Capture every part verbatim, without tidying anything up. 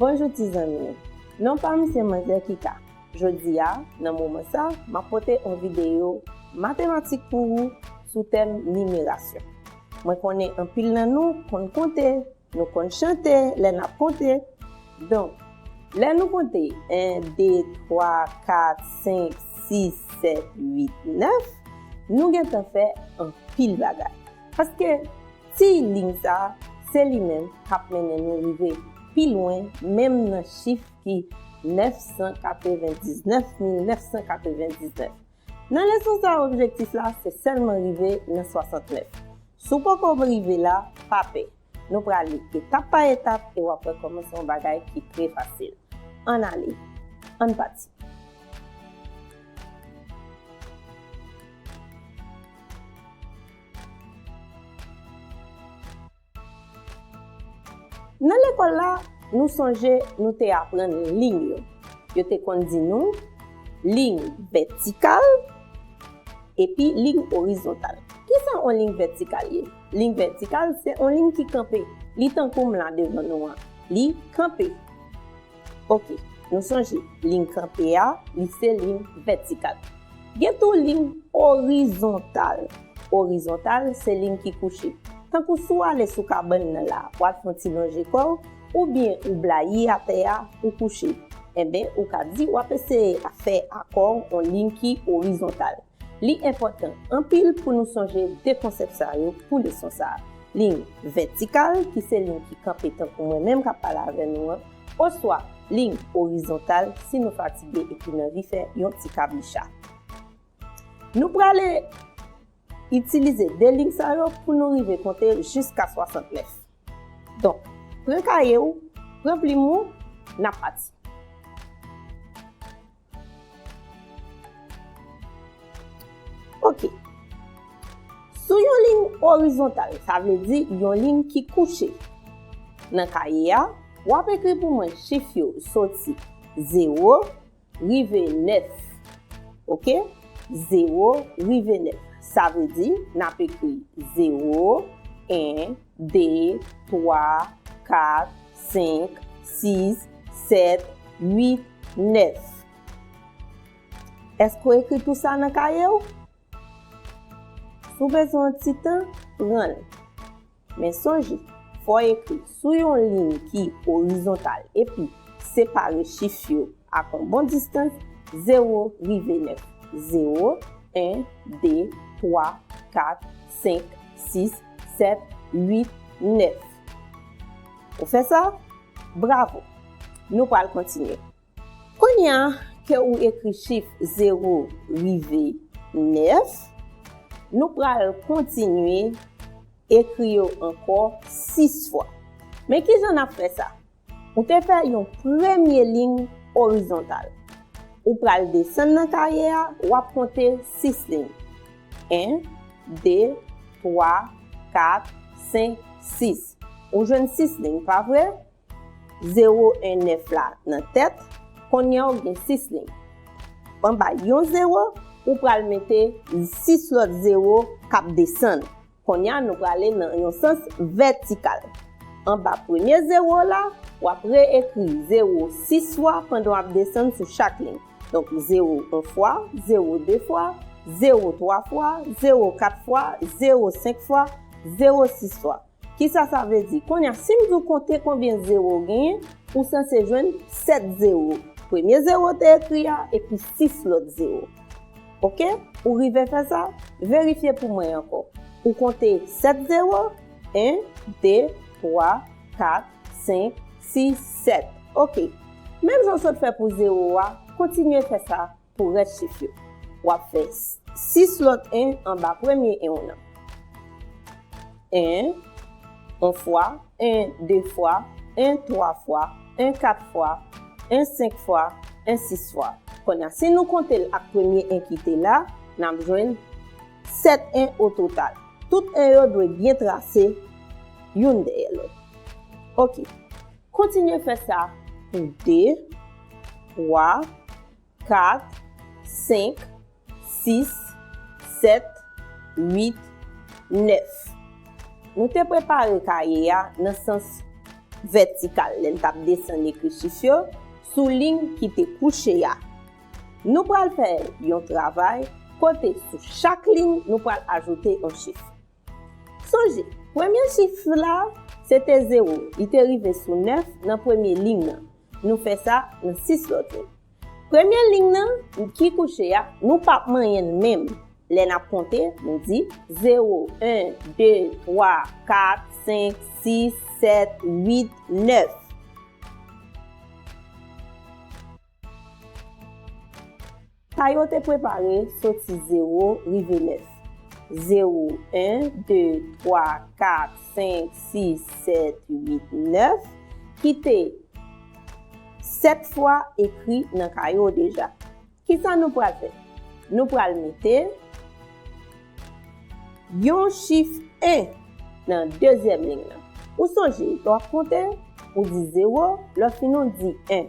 Bonjou ti zanmi m. Non pa m se Manzè Kika. Jodi a, nan moman sa, m ap pote yon videyo matematik pou ou sou tèm nimerasyon. Mwen konnen anpil nan nou konn konte, nou konn chante lè n ap konte. Donk, lè nou konte en, de, twa, kat, senk, sis, sèt, uit, nèf, nou gentan fè anpil bagay. Paske ti liy sa, se li menm k ap mennen nou rive pi lwen, menm nan chif ki nèf san katrevendiznèf mil nèf san katrevendiznèf. Nan leson sa, objektif la, se sèlman rive nan swasantnèf. Si w poko rive la, pa pè. Nou prale etap pa etap e w ap wè kòman se yon bagay ki trè fasil. Ann ale, ann pati. Nan lekòl la, nou sonje nou te aprann liy yo. Yo te konn di nou liy vètikal epi liy orizontal. Kisa yon liy vètikal ye? Liy vètikal se yon liy ki kanpe. Li tankou m la devan nou an. Li kanpe. Oke, nou sonje, liy kanpe a, li se liy vètikal. Gen tou liy orizontal. Orizontal se liy ki kouche. Tankou si w ale sou kabann nan la, w al fè yon ti lonje kò w, oubyen ou blayi atè a, ou kouche. Enben, ou ka di w ap eseye fè a kò w yon liy ki orizontal. Li enpòtan anpil pou nou sonje de konsèp sa yo pou leson sa a. Liy vètikal, ki se liy ki kanpe tankou mwen menm k ap pale avè nou an, oswa liy orizontal, si nou fatige epi n anvi fè yon ti kabicha. Nou prale itilize de liy sa yo pou nou rive konte jiska swasantnèf. Donk, pran kaye w, pran plim ou, n ap pati. Oke. Sou yon liy orizontal, sa vle di yon liy ki kouche. Nan kaye a, w ap ekri pou mwen chif yo soti zewo rive nèf. Oke? Zewo rive nèf. Sa vle di, n ap ekri zewo, en, de, twa, kat, senk, sis, sèt, uit, nèf. Èske w ekri tou sa nan kaye w? Si w bezwen yon ti tan, pran l. Men sonje, fò w ekri sou yon liy ki orizontal epi separe chif yo ak yon bon distans, zewo rive nèf. Zewo, en, de, twa, kat, senk, sis, sèt, uit, nèf. Ou fè sa? Bravo! Nou pral kontinye. Kounye a ke ou ekri chif zewo rive nèf, nou pral kontinye ekri yo ankò sis fwa. Men kijan n ap fè sa? Ou te fè yon premye liy orizontal. Ou pral desann nan kaye a, w ap konte sis liy. En, de, twa, kat, senk, sis. Ou jwenn sis liy, pa vre? Zewo, en, nèf la nan tèt, kounye a w gen sis liy. Anba yon zewo, ou pral mete sis lòt zewo k ap desann. Kounye a, nou prale nan yon sans vètikal. Anba premye zewo la, w ap reekri zewo sis fwa pandan w ap desann sou chak liy. Donk, zewo yon fwa, zewo de fwa, zewo twa fwa, zewo kat fwa, zewo senk fwa, zewo sis fwa. Kisa sa vle di? Kounye a, si m di w konte konbyen zewo w genyen, ou sanse jwenn sèt zewo. Premye zewo w te ekri a, epi sis lòt zewo. Oke? Ou rive fè sa? Verifye pou mwen ankò. Ou konte sèt zewo, en, de, twa, kat, senk, sis, sèt. Oke. Menm jan w sot fè pou zewo a, kontinye fè sa pou rès chif yo. W ap fè sis lòt en anba premye en w nan. En, yon fwa, en, de fwa, en, twa fwa, en, kat fwa, en, senk fwa, en, sis fwa. Kounye a, si nou konte l ak premye en ki te la, n ap jwenn sèt en ototal. Tout en yo dwe byen trase youn dèyè lòt. Oke. Kontinye fè sa pou de, twa, kat, senk, sis, sèt, uit, nèf. Nou te prepare kaye a nan sans vètikal lè n t ap desann ekri chif yo sou liy ki te kouche a. Nou pral fè yon travay kote sou chak liy nou pral ajoute yon chif. Sonje, premye chif la, se te zewo, li te rive sou nèf nan premye liy nan. Nou fè sa nan sis lòt liy. Premye liy nan ki kouche a, nou p ap manyen l menm. Lè n ap konte, nou di zewo, en, de, twa, kat, senk, sis, sèt, uit, nèf. Sa yo te prepare soti zewo rive nèf. Zewo, en, de, twa, kat, senk, sis, sèt, uit, nèf, ki te sèt fwa ekri nan kaye w deja. Kisa nou pral fè? Nou pral mete yon chif en nan dezyèm liy nan. Ou sonje, lè w ap konte, ou di zewo, lè w fin ou di en.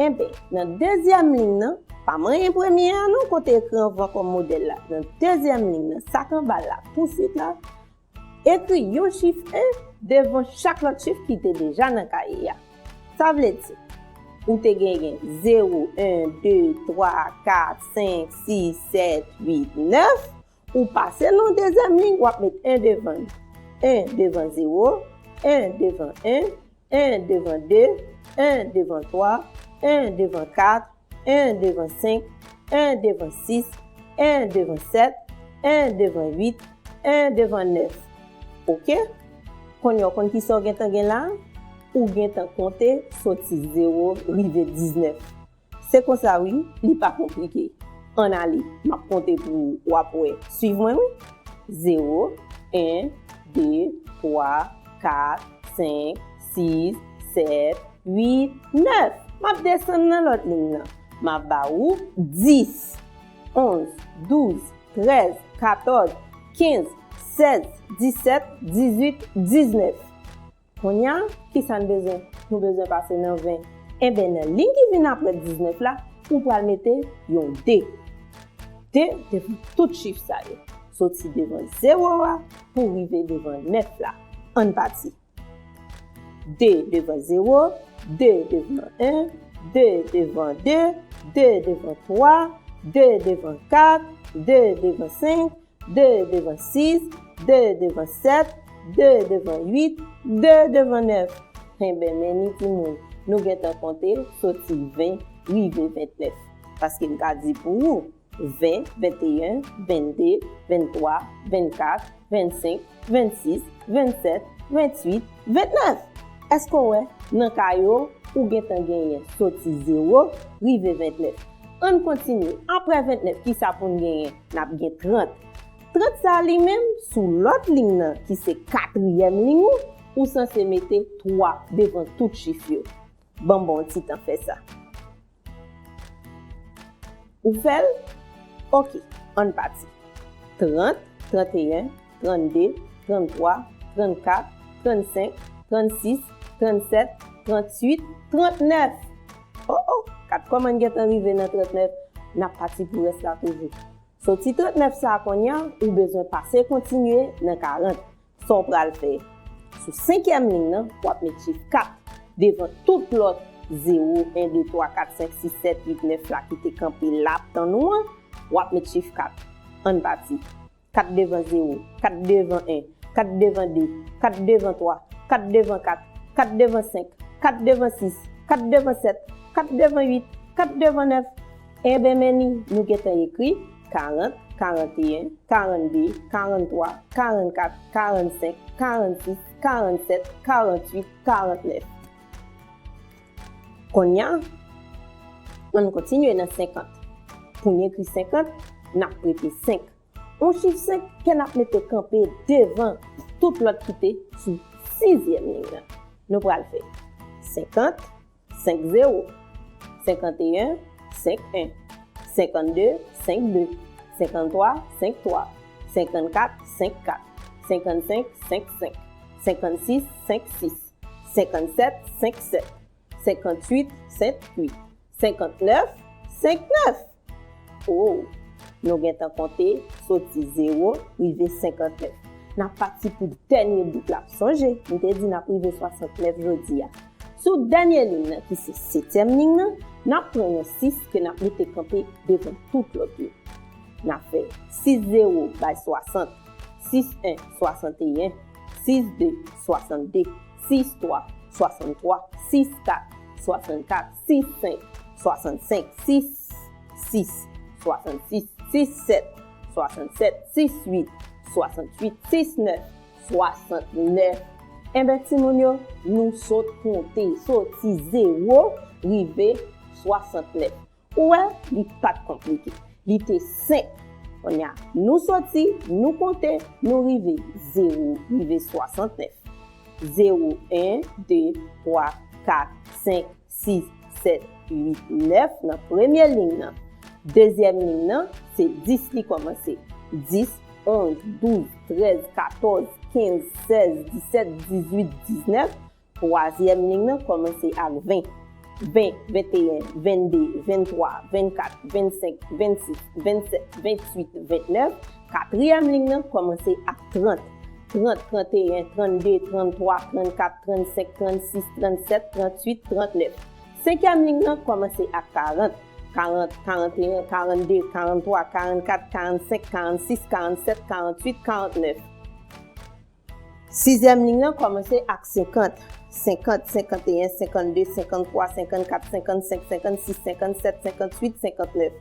Enben, nan dezyèm liy nan, pa manyen premye a non, kote ekri anvan kòm modèl la. Nan dezyèm liy nan, sa k anba l la, tousuit la, ekri yon chif en devan chak lòt chif ki te deja nan kaye a. Sa vle di, ou te genyen zewo, en, de, twa, kat, senk, sis, sèt, uit, nèf. Ou pase nan dezyèm liy, w ap met en devan l. En devan zewo, en devan en, en devan de, en devan twa, en devan kat, en devan senk, en devan sis, en devan sèt, en devan uit, en devan nèf. Oke? Kounye a, w konn kisa w gentan gen la? Ou gentan konte soti zewo rive diznèf. Se konsa wi, li pa konplike. Ann ale, m ap konte pou ou, w ap wè. Swiv mwen wi. Zewo, en, de, twa, kat, senk, sis, sèt, uit, nèf. M ap desann nan lòt liy nan. M ap ba ou dis, onz, douz, trèz, katòz, kenz, sèz, disèt, dizuit, diznèf. Kounye a, kisa n bezwen? Nou bezwen pase nan ven. Enben, nan liy ki vin apre diznèf la, ou pral mete yon de. De devan tout chif sa yo. Soti devan zewo a pou rive devan nèf la. Ann pati. De devan zewo, de devan en, de devan de, de devan twa, de devan kat, de devan senk, de devan sis, de devan sèt, de devan uit, de devan nèf. Enben, men ni timoun, nou gentan konte soti ven rive ventnèf. Paske m ka di pou ou, ven, venteyen, vennde, venntwa, vennkat, vennsenk, vennsis, vennsèt, vennuit, ventnèf. Èske w wè, nan kaye w, ou gentan genyen soti zewo rive ventnèf. Ann kontinye. Apre ventnèf, kisa pou n genyen? N ap gen trant. Trant sa a li menm, sou lòt liy nan, ki se katriyèm liy ou, ou sanse mete twa devan tout chif yo. Ban m ba w yon ti tan fè sa. Ou fè l? Oke, ann pati. Trant, tranteyen, trannde, tranntwa, trannkat, trannsenk, trannsis, trannsèt, trannuit, trannèf. O, o, gad kòman n gentan rive nan trannèf. N ap pati pou rès la toujou. Soti trannèf sa a kounye a, ou bezwen pase kontinye nan karant. Sa w pral fè? Sou senkyèm liy nan, w ap met chif kat devan tout lòt zewo, en, de, twa, kat, senk, sis, sèt, uit, nèf la ki te kanpe la ap tann ou an, w ap met chif kat. Ann pati. Kat devan zewo, kat devan en, kat devan de, kat devan twa, kat devan kat, kat devan senk, kat devan sis, kat devan sèt, kat devan uit, kat devan nèf. Enben, men ni, nou gentan ekri karant, karanteyen, karannde, karanntwa, karannkat, karannsenk, karannsis, karannsèt, karannuit, karannèf. Kounye a, ann kontinye nan senkant. Pou n ekri senkant, n ap prete senk. Yon chif senk ke n ap mete kanpe devan tout lòt ki te sou sizyèm liy nan. Nou pral fè senkant, senk zewo, senkanteyen, senk en, senkannde, senk de, senkanntwa, senk twa, senkannkat, senk kat, senkannsenk, senk senk, senkannsis, senk sis, senkannsèt, senk sèt, senkannuit, senk uit, senkannèf, senk nèf. O, nou gentan konte soti zewo rive senkannèf. N ap pati pou dènye bout la. Sonje, m te di n ap rive swasantnèf jodi a. Sou dènye liy nan, ki se setyèm liy nan, n ap pran yon sis ke n ap mete kanpe devan tout lòt yo. N ap fè sis zewo bay swasant, sis en swasanteyen, sis de swasannde, sis twa swasanntwa, sis kat swasannkat, sis senk swasannsenk, sis sis swasannsis, sis sèt swasannsèt, sis uit swasantuit, sis nèf swasantnèf. Enben, timoun yo, nou sot konte, soti zewo rive swasantnèf. Ou wè, li pa t konplike. Li te senp. Kounye a, nou soti, nou konte, nou rive zewo rive swasantnèf. Zewo, en, de, twa, kat, senk, sis, sèt, uit, nèf nan premye liy nan. Dezyèm liy nan, se dis li kòmanse. Dis, onz, douz, trèz, katòz, kenz, sèz, disèt, dizuit, diznèf. Twazyèm liy nan kòmanse ak ven. Ven, venteyen, vennde, venntwa, vennkat, vennsenk, vennsis, vennsèt, vennuit, ventnèf. Katriyèm liy nan kòmanse ak trant. Trant, tranteyen, trannde, tranntwa, trannkat, trannsenk, trannsis, trannsèt, trannuit, trannèf. Senkyèm liy nan kòmanse ak karant. Karant, karanteyen, karannde, karanntwa, karannkat, karannsenk, karannsis, karannsèt, karannuit, karannèf. Sizyèm liy nan kòmanse ak senkant. Senkant, senkanteyen, senkannde, senkanntwa, senkannkat, senkannsenk, senkannsis, senkannsèt, senkannuit, senkannèf.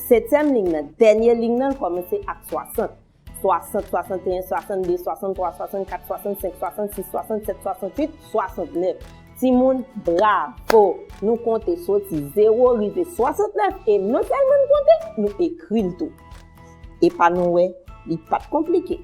Setyèm liy nan, dènye liy nan, kòmanse ak swasant. Swasant, swasanteyen, swasanndde, swasanntwa, swasannkat, swasannsenk, swasannsis, swasanntsèt, swasannwit, swasantnèf. Timoun, bravo! Nou konte soti zewo rive swasantnèf e non sèlman n konte, nou ekri l tou. Epa nou wè, li pa t konplike.